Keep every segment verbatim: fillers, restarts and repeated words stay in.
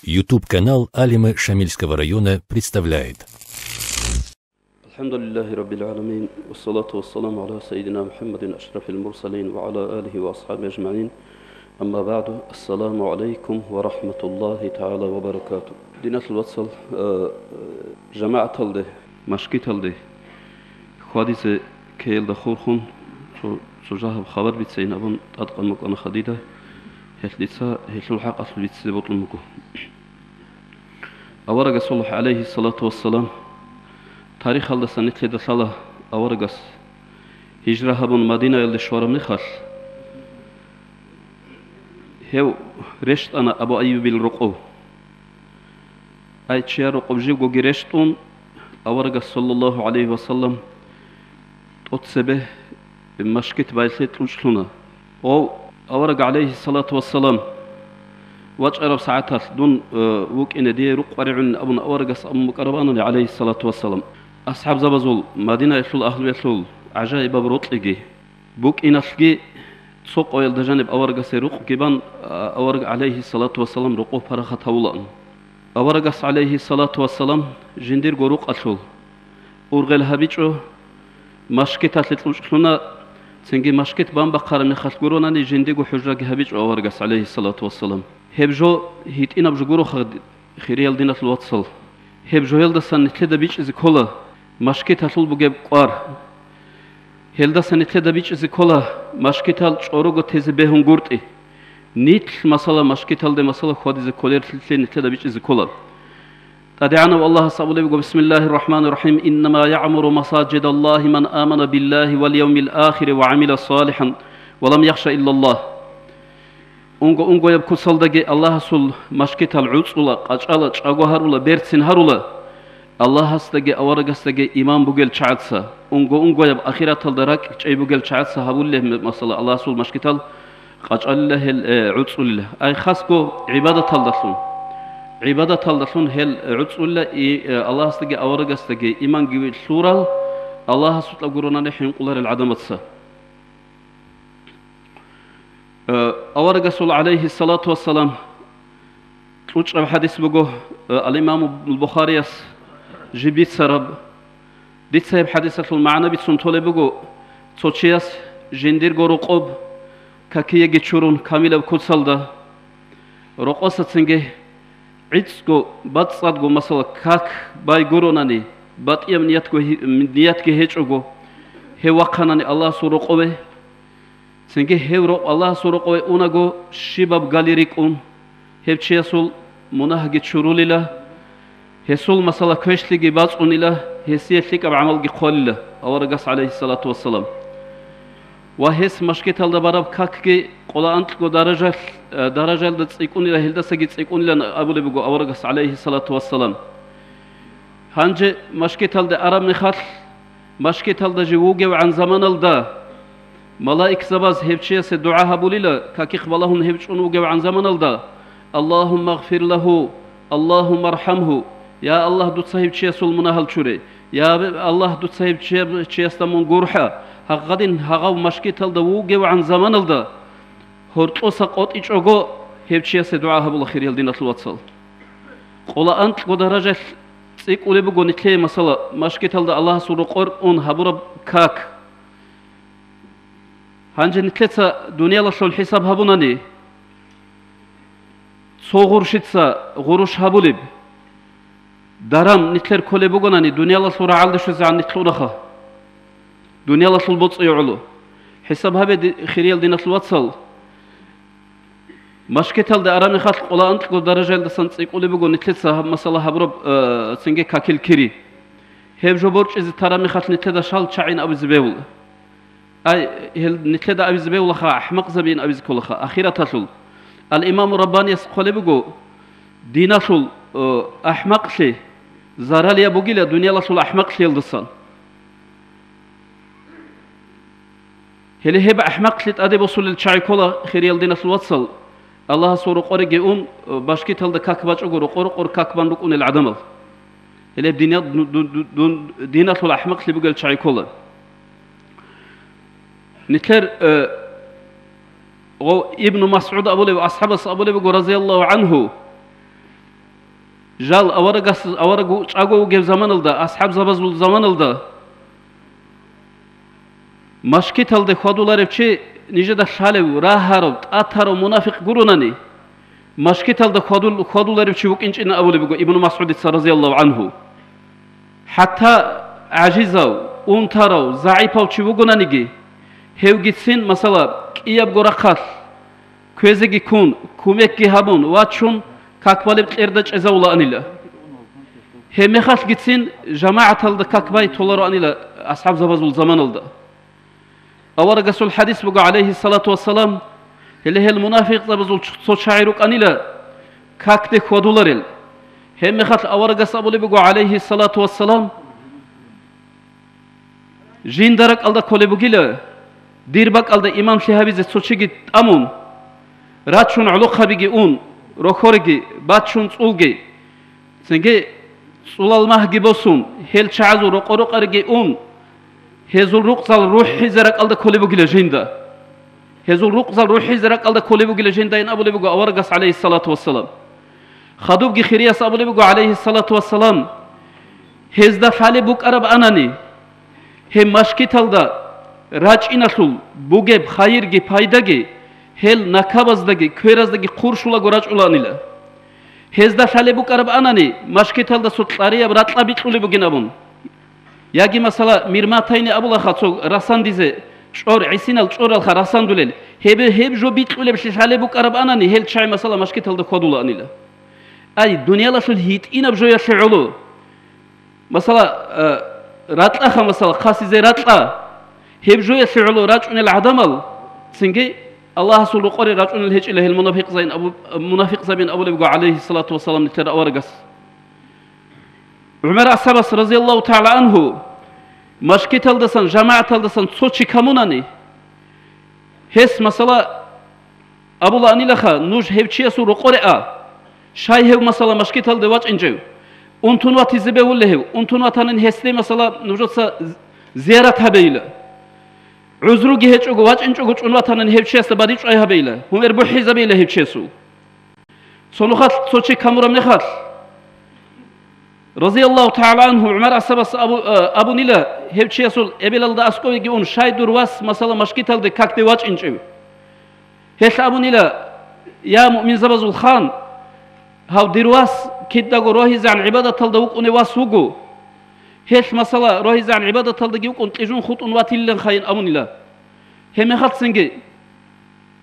YouTube-канал Алимы Шамильского района представляет. الحمد لله رب العالمين، والصلاة والسلام على سيدنا محمد أشرف المرسلين وعلى آله وأصحابه أجمعين. أما بعد، السلام عليكم ورحمة الله تعالى وبركاته. Диналъул вацал, э, э, жамагӀаталде, машгиталде хьвадизе ккеялда хурхун цо, цо жагьаб хабар бицейин абун тӀадкъан букӀана хадида, гьелъ дица гьелъул хӀакъалъулъ бицизе бокьун буго. Аварагасул, гӀалайгьиссалату вассалам, тарихалдаса нилъеда лъала аварагас гьижра гьабун Мадинаялде щвараб мехалъ, гьев рещтӀана Абу Айюбил рокъов. Ай, чияр рокъоб живгоги рещтӀун, аварагас, саллаллагьу гӀалайгьи вассалам, тӀоцебе машгит байлъе кьучӀлъуна. Гъов, авараг, гӀалайгьиссалату вассалам, вачӀараб сагӀаталъ дун, э, вукӀине дие рукъ варигӀунин абун аварагас абун букӀарабани, гӀалайгьиссалату вассалам, асхӀабзабазул, Мадинаялъул агьлуялъул гӀажаибаб рокьиги букӀиналъги цо къоялда жаниб аварагасе рукъги бан, а, авараг, гӀалайгьиссалату вассалам, рокъов парахат гьавулаан. Аварагас, гӀалайгьиссалату вассалам, жиндирго рукъалъул ургъел гьабичӀо, машгиталъе кьучӀлъуна, цинги машгит бан бахъараб мехалъ гуронани жиндиго хӀужраги гьабичӀо аварагас, гӀалайгьиссалату вассалам. Гьеб жо гьитӀинаб жо гуроха, хириял диналъул вацал. Гьеб жоялдасан нилъеда бичӀчӀизе ккола машгиталъул бугеб кӀвар. Гьелдаса нилъеда бичӀчӀизе ккола машгитал чӀорого тезе бегьунгутӀи. Нилъ, масала, машгиталде, масала, хьвадизе кколелъи нилъеда бичӀчӀизе ккола. ТӀадегӀанав Аллагьас абулеб буго: بسم الله الرحمن الرحيم، إنما يعمر مساجد الله من آمن بالله واليوم الآخر وعمل صالحا ولم يخش إلا الله. Унго-унгояб куцалдаги Аллагьасул машгитал гӀуцӀула, къачӀала, чӀаго гьарула, берцин гьарула, Аллагьасдаги аварагасдаги иман бугел чагӀаца, унго-унгояб ахираталда ракӀчӀей бугел чагӀаца гьабулеб, масала, Аллагьасул машгитал къачӀалила гьел, э, гӀуцӀулила. Ай, хасго гӀибадаталдалъун. ГӀибадаталдалъун гьел гӀуцӀулила, и, э, Аллагьасдаги аварагасдаги иманги лъурал, Аллагьасукьа гуронани хӀинкъуларел гӀадамаца. Э, аварагасул, гӀалайгьиссалату вассалам, кьучӀаб хӀадис буго, э, ал-Имаму Бухарияс жиб бицараб. Дица гьеб хӀадисалъул магӀна бицун толеб буго: цо чияс жиндирго рокъоб какиеги чурун камилаб куцалда, рокъосацинги гӀицӀго, бацӀцӀадго, масала, как бай гуронани, батӀияб ниятго гьи-, ниятги гьечӀого, гьев вахъанани Аллагьасул рокъове, цинги гьев рокъ-, Аллагьасул рокъове унаго щибаб гали рикӀкӀун, гьев чиясул мунагьги чурулила, гьесул, масала, квешлъиги бацӀцӀунила, гьесие лъикӀаб гӀамалги хъвалила аварагас, гӀалайгьиссалату вассалам. Ва гьес машгиталда бараб какги къоло анкьго даражалъ-, э, даражалда цӀикӀкӀунила, гьелдасаги цӀикӀкӀунилан абулеб буго аварагас, гӀалайгьиссалату вассалам. Гьанже машгиталде араб мехалъ, машгиталда жив вугевгӀан заманалда, малаикзабаз гьев чиясе дугӀа гьабулила, какихъ балагьун гьев чӀун вугевгӀан заманалда: «Аллагьумма гъфир лагьу, Аллагьумма архӀамгьу, я Аллагь, дуца гьев чиясул мунагьал чуре, я Аллагь, дуца гьев чия-, чиясда мун гурхӀа». Гьагъадин гьагъав машгиталда вугевгӀан заманалда, гьоркьоса къотӀичӀого гьев чиясе дугӀа гьабула, хириял диналъул вацал. Къола анкьго даражалъ цӀикӀкӀулеб буго нилъее, масала, машгиталда Аллагьасул рокъор ун гьабураб как. Гьанже нилъеца дуниялалъул хӀисаб гьабунани, цо гъурщица гъурущ гьабулеб даран нилъер кколеб бугонани, дуниялалъул рагӀалде щвезегӀан нилъ унаха. Дуниялалъул боцӀи гӀоло. ХӀисаб гьабе, ди-, хириял диналъул вацал. Машгиталда араб мехалъ къола анкьго даражаялдасан цӀикӀкӀулеб буго нилъеца гьаб-, масала, гьабураб, э, цинги какил кири. Гьеб жо борчӀизе тараб мехалъ нилъеда щал чагӀин абизе бегьула. Ай, гьел нилъеда абизе бегьулаха, ахӀмакъзабиин абизе кколаха, ахираталъул. Ал-Имаму Раббанияс хъвалеб буго: «Диналъул, э, ахӀмакълъи заралияб бугила дуниялалъул ахӀмакълъиялдасан». Гьеле гьеб ахӀмакълъи тӀаде босулел чагӀи ккола, хириял диналъул вацал, Аллагьасул рокъореги ун, э, машгиталда как бачӀого рокъо-рокъор как бан рукӀунел гӀадамал. Гьеле диня-, ду-, ду-, ду-, дун-, диналъул ахӀмакълъи бугел чагӀи ккола. Нилъер, э, гъо-, Ибну МасгӀуд абулев асхӀабас абулеб буго, разияллагьу гӀангьу, Жал аварагас-, авараг чӀаго вугев заманалда, асхӀабзабазул заманалда, машгиталде хьвадуларев чи нижеда лъалев, рагьарав, тӀатарав мунафикъ гуронани, машгиталда хьвадул-, хьвадуларев чи вукӀинчӀин абулеб буго Ибну МасгӀудица, разияллагьу гӀангьу. ХӀатта гӀажизав, унтарав, загӀипав чи вугонаниги, гьевгицин, масала, кӀиябго рахъалъ кквезеги ккун, кумекги гьабун, вачун, как балеб кьерда чӀезавулаанила. Гьебмехалъгицин жамагӀаталда как бай толароанила асхӀабзабазул заманалда. Аварагасул хӀадис буго, гӀалайгьиссалату вассалам, гьеле гьел мунафикъзабазул цо чагӀи рукӀанила какде хьвадуларел. Гьебмехалъ аварагас абулеб буго, гӀалайгьиссалату вассалам, жинда ракӀалда кколеб бугила, дир бакӀалда имамлъи гьабизе цо чиги тӀамун, рачун гӀолохъабиги ун, рохьориги бачун цӀулги, цинги цӀулал магьги босун, гьел чагӀазул рокъо-рокъариги ун, гьезул рукъзал рухӀизе ракӀалда кколеб бугила жинда. Гьезул рукъзал рухӀизе ракӀалда кколеб бугила жинда, ин абулеб буго аварагас, гӀалайгьиссалату вассалам. Хадубги хирияс абулеб буго, гӀалайгьиссалату вассалам, гьезда лъалеб букӀараб анани, гьеб машгиталда рачӀиналъул бугеб хайирги пайдаги гьел накабаздаги квераздаги хъуршулаго рачӀулаанила. Гьезда лъалеб букӀараб анани, машгиталда цо кьарияб ракьа бикьулеб бугин абун. Яги, масала, мирматайни абулаха цо расандизе, чӀор, гӀисинал чӀоралха расандулел, гьебе гьеб жо бикьулеблъи лъалеб букӀараб анани, гьел чагӀи, масала, машгиталда хьвадулаанила. Ай, дуниялалъул гьитӀинаб жоялъе гӀоло. Масала, э, ракьаха, масала, хасизе ракьа. Гьеб жоялъе гӀоло рачӀунел гӀадамал, цинги Аллагьасул рокъоре рачӀунел гьечӀила гьел мунафикъзабин абу-, мунафикъзабин абулеб буго, гӀалайгьиссалату вассалам, нилъер аварагас. ГӀумар асхӀабас, разияллагьу тагӀала гӀангьу, машгиталдасан, жамагӀаталдасан цо чи камунани, гьес, масала, абулаанилаха, нуж гьев чиясул рокъоре а, щай гьев, масала, машгиталде вачӀинчӀев, унтун ватизе бегьулев гьев, унтун ватанин гьесде, масала, нужеца з-, зиярат гьабейила. ГӀузруги гьечӀого, вачӀинчӀого чӀун ватанин гьев чиясда баричӀвай гьабейила, гьумер бухӀизабейила гьев чиясул. Цо нухалъ цо чи камураб мехалъ, разияллагьу тагӀала гӀангьу, ГӀумар асхӀабас абу-, э, абунила гьев чиясул эбелалда аскӀовеги ун, щай дур вас, масала, машгиталде какде вачӀинчӀев? Гьелъ абунила: «Я муъминзабазул хан, гьав дир вас кидаго рогьизегӀан гӀибадаталда вукӀунев вас вуго. Гьелъ, масала, рогьизегӀан гӀибадаталдаги вукӀун кьижун хутӀун ватилилан хайин», — абунила. Гьебмехалцинги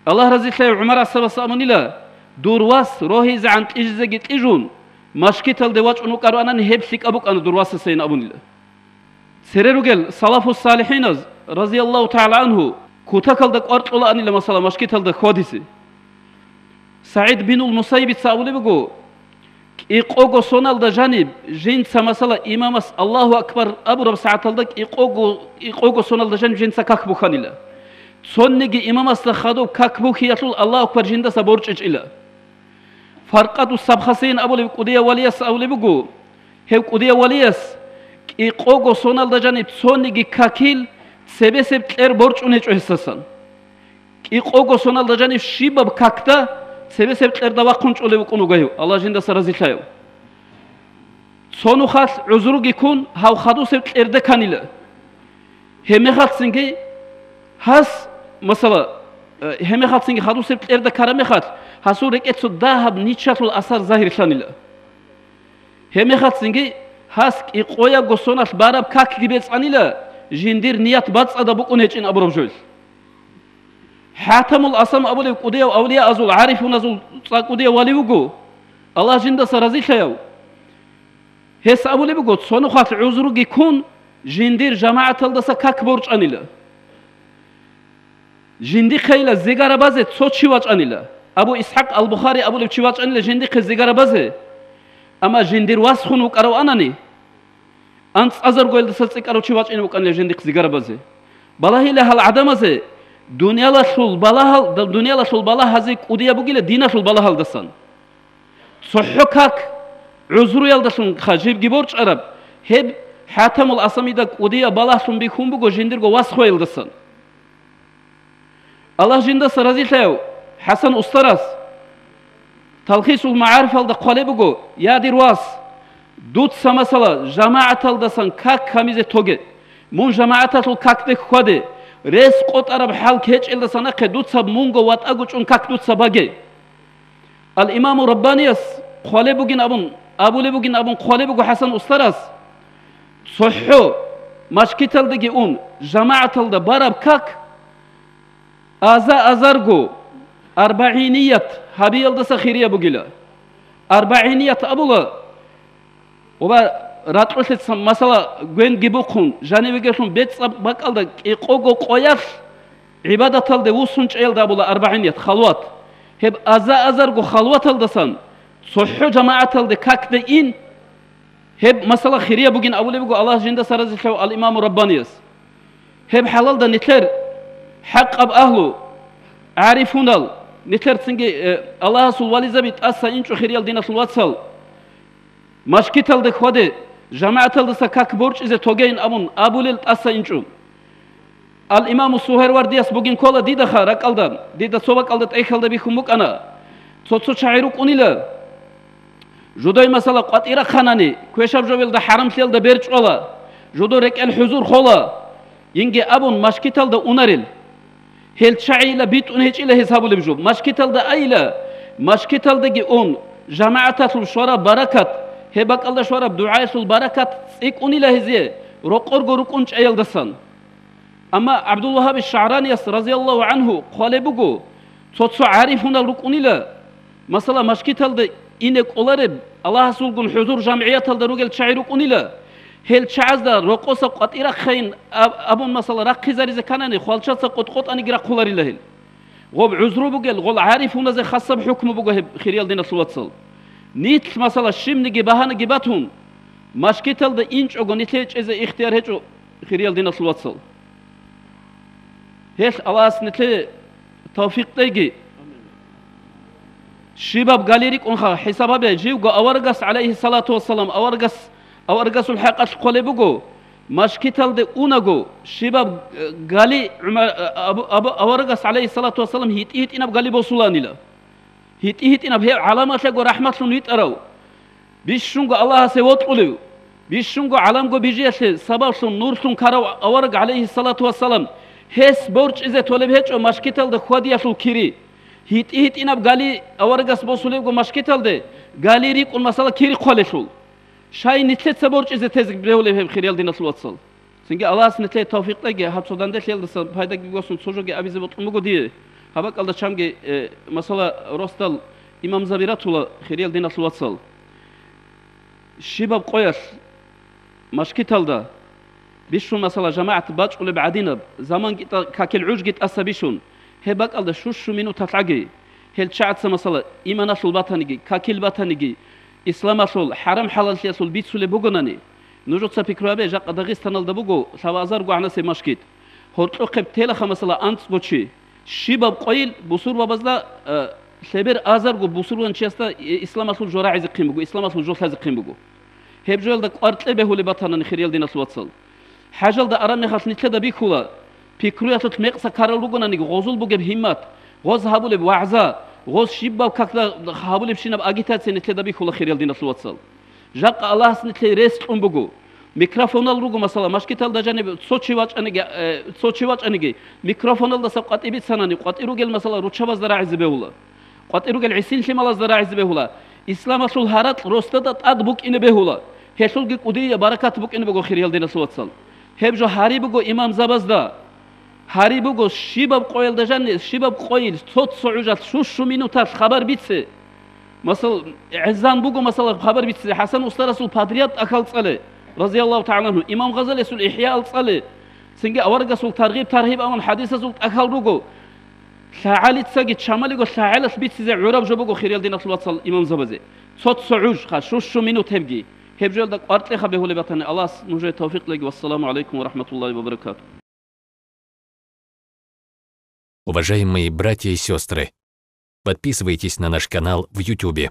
Аллагь разилъаяв ГӀумар асхӀабас абунила: «Дур вас рогьизегӀан кьижизеги кьижун, машгиталде вачӀун вукӀароанани гьеб лъикӀаб букӀана дур васасайин», — абунила. Цере ругел салафу-салихӀиназ, разияллагьу тагӀала гӀангьу, кутакалда кӀвар кьолаанила, масала, машгиталда хьвадизе. СагӀид бинул Мусайибица абулеб буго, кӀикъого соналда жаниб жинца, масала, имамас Аллагьу акбар абураб сагӀаталда кӀикъого, кӀикъого соналда жаниб жинца как бухьанила. Цониги имамасда хадуб как бухьиялъул Аллагьу акбар жиндаса борчӀичӀила. Фаркъаду Сабхасейин абулев кӀудияв валияс абулеб буго, гьев кӀудияв валияс кӀикъого соналда жаниб цониги какил цебесеб кьер борчӀун гьечӀо гьесасан. КӀикъого соналда жаниб щибаб какда цебесеб кьерда вахъун чӀолев вукӀун вуго гьев, Аллагь жиндаса разилъаяв. Цо нухалъ гӀузруги ккун, гьав хадусеб кьерда кканила. Гьебмехалцинги гьас, масала, э, гьебмехалцинги хадусеб кьерда ккараб мехалъ, гьасул рекӀелъул дагьаб ничалъул асар загьирлъанила. Гьебмехалцинги гьас кӀикъоябго соналъ бараб какги бецӀанила, жиндир ният бацӀцӀадаб букӀун гьечӀин абураб жоялъ. ХӀатамул Асам абулев кӀудияв авлияазул, гӀарифуназул цӀакъ кӀудияв вали вуго, Аллагь жиндаса разилъаяв. Гьес абулеб буго, цо нухалъ гӀузруги ккун, жиндир жамагӀаталдаса как борчӀанила. Жиндихъейила зигарабазе цо чи вачӀанила. Абу ИсхӀакъ ал-Бухари абулев чи вачӀанила жиндихъе зигарабазе. Амма жиндир васхун вукӀараванани, анцӀазаргоялдаса цӀикӀкӀарав чи вачӀине вукӀанила жиндихъ зигарабазе. Балагьила гьал гӀадамазе дуниялалъул балагьал-, дуниялалъул балагьазе кӀудияб бугила диналъул балагьалдасан. ЦохӀо как гӀузруялдалъун ха жибги борчӀараб, гьеб ХӀатамул Асамида кӀудияб балагьлъун бихьун буго жиндирго васхоялдасан. Аллагь жиндаса разилъаяв ХӀасан устарас, Талхисул МагӀарифалда хъвалеб буго: «Я, дир вас, дуца, масала, жамагӀаталдасан как камизе тоге, мун жамагӀаталъул какде хьваде, рес къотӀараб хӀал ккечӀелдаса нахъе дуца мунго ватӀаго чӀун как дуца баге». Ал-Имаму Раббанияс хъвалеб бугин абун, абулеб бугин абун хъвалеб буго ХӀасан устарас: «ЦохӀо машгиталдаги ун, жамагӀаталда бараб как аза-азарго арбагӀиният гьабиялдаса хирияб бугила». АрбагӀиният абула, ва ракьулъе ца-, масала, гвенги бухъун, жанивеги лъун бецӀаб бакӀалда кӀикъого къоялъ гӀибадаталде вуссун чӀеялда абула арбагӀиният, халват. Гьеб аза-азарго халваталдасан цохӀо жамагӀаталде какде ин, гьеб, масала, хирияб бугин абулеб буго Аллагь жиндаса разилъав ал-Имаму Раббанияс. Гьеб хӀалалда нилъер хӀакъаб агьлу, гӀарифунал, нилъер цинги, э, Аллагьасул вализаби тӀаса инчӀо, хириял диналъул вацал. Машгиталда хьваде, жамагӀаталдаса как борчӀизе тогейин абун абулел тӀаса инчӀо. Ал-Имаму Сугьайруардияс бугин ккола дидаха ракӀалда, дида цо бакӀалда тӀехьалда бихьун букӀана. Цо-цо чагӀи рукӀунила. Жодой, масала, къватӀира хъанани, квешаб жо велда хӀарамлъиялда бер чӀвала, жодой рекӀел хӀузур хола, инги абун машгиталда унарел. Гьел чагӀийила битӀун гьечӀила гьез гьабулеб жо. Машгиталда айила, машгиталдаги ун, жамагӀаталъул щвараб баракат, гьеб бакӀалда щвараб дугӀаялъул баракат цӀикӀкӀунила гьезие, рокъорго рукӀун чӀеялдасан. Амма ГӀабдулвагьаби ШагӀранияс, разияллагьу гӀангьу, хъвалеб буго, цо-цо гӀарифунал рукӀунила, масала, машгиталда ине кӀолареб, Аллагьасулгун хӀузур жамгӀияталда ругел чагӀи рукӀунила, гьел чагӀазда рокъоса къватӀира хъейин аб-, абун, масала, рахъизаризе кканани, хвалчаца къотӀ-къотӀаниги рахъуларила гьел. Гъоб гӀузру бугел, гъол гӀарифуназе хасаб хӀукму буго гьеб, хириял диналъул вацал. Нилъ, масала, щибниги багьанаги батун, машгиталда инчӀого нилъее чӀезе ихтияр гьечӀо, хириял диналъул вацал. Гьелъ Аллагьас нилъее тавфикъ кьеги. Щибаб гали рикӀкӀунха, хӀисаб гьабе, живго аварагас, гӀалайгьиссалату вассалам, аварагас, аварагасул хӀакъалъ хъвалеб буго, машгиталде унаго, щибаб, э, гали ГӀумар, э, абу, абу, аварагас, гӀалайгьиссалату вассалам, гьитӀи-гьитӀинаб гали босуланила. ГьитӀи-гьитӀинаб гьев гӀаламалъего рахӀматлъун витӀарав, бищунго Аллагьасе вокьулев, бищунго гӀаламго бижиялъе сабаблъун нурлъун ккарав авараг, гӀалайгьиссалату вассалам, гьес борчӀизе толеб гьечӀо машгиталда хьвадиялъул кири. ГьитӀи-гьитӀинаб гали аварагас босулебго машгиталде, гали рикӀкӀун, масала, кири хъвалелъул. Щай нилъеца борчӀизе тезе бегьулеб гьеб, хириял диналъул вацал? Цинги Аллагьас нилъее тавфикъ кьеги, гьаб цо данделъиялдаса пайдаги босун цо жоги абизе бокьун буго дие. Гьаб бакӀалда чамги, э, масала, росдал имамзаби ратула, хириял диналъул вацал. Щибаб къоялъ машгиталда бищун, масала, жамагӀат бачӀулеб гӀадинаб, заманги тӀа-, какил гӀужги тӀаса бищун, гьеб бакӀалда щущу минуталъ гӀаги, гьел чагӀаца, масала, иманалъул батаниги, какил батаниги, исламалъул, хӀарам-хӀалаллъиялъул бицулеб бугонани, нужеца пикру гьабе, жакъа Дагъистаналда буго лъабазарго гӀанасеб машгит. Гьоркьохъеб телаха, масала, анцӀго чи. Щибаб къойил бусурбабазда, э, лъебер азарго бусурбанчиясда, э, исламалъул жо рагӀизехъин буго, исламалъул жо лъазехъин буго. Гьеб жоялда кӀвар кье бегьулеб батанани, хириял диналъул вацал. ХӀажалда араб мехалъ нилъеда бихьула, пикруялъулъ мекъса ккарал ругонаниги, гъозул бугеб гьиммат, гъоз гьабулеб вагӀза, гъоз щибаб какда гьабулебщинаб агитация нилъеда бихьула, хириял диналъул вацал. Жакъа Аллагьас нилъее рес кьун буго. Микрофонал руго, масала, машгиталда жаниб цо чи вачӀаниги, э, цо чи вачӀаниги, микрофоналдаса къватӀи бицанани, къватӀи ругел, масала, руччабазда рагӀизе бегьула. КъватӀи ругел гӀисин-лъималазда рагӀизе бегьула. Исламалъул гьаракь росдада тӀад букӀине бегьула. Гьелъулги кӀудияб баракат букӀине буго, хириял диналъул вацал. Гьеб жо гьари буго имамзабазда. Гьари буго, щибаб къоялда жанни, щибаб къойил, цо-цо гӀужалъ, щущу минуталъ хабар бице. Масал, гӀезан буго, масала, хабар бицизе, ХӀасан устарасул подряд тӀахьал цӀале, разияллагьу тагӀала гӀангьу, Имам Гъазалиясул ИхӀяал цӀале, цинги аварагасул таргъиб-таргьиб абун хӀадисазул тӀахьал руго. ЛъагӀалицаги чамалиго лъагӀалалъ бицизе гӀураб жо буго, хириял диналъул вацал, имамзабазе. Цо-цо гӀуж, ха, щущу минут гьебги. Гьеб жоялда кӀвар кьеха бегьулеб батани, Аллагьас нужее тавфикъ леги. Вассаламу гӀалайкум ва рахӀматуллагьи ва баракатугь. Уважаемые братья и сестры, подписывайтесь на наш канал в Ютубе.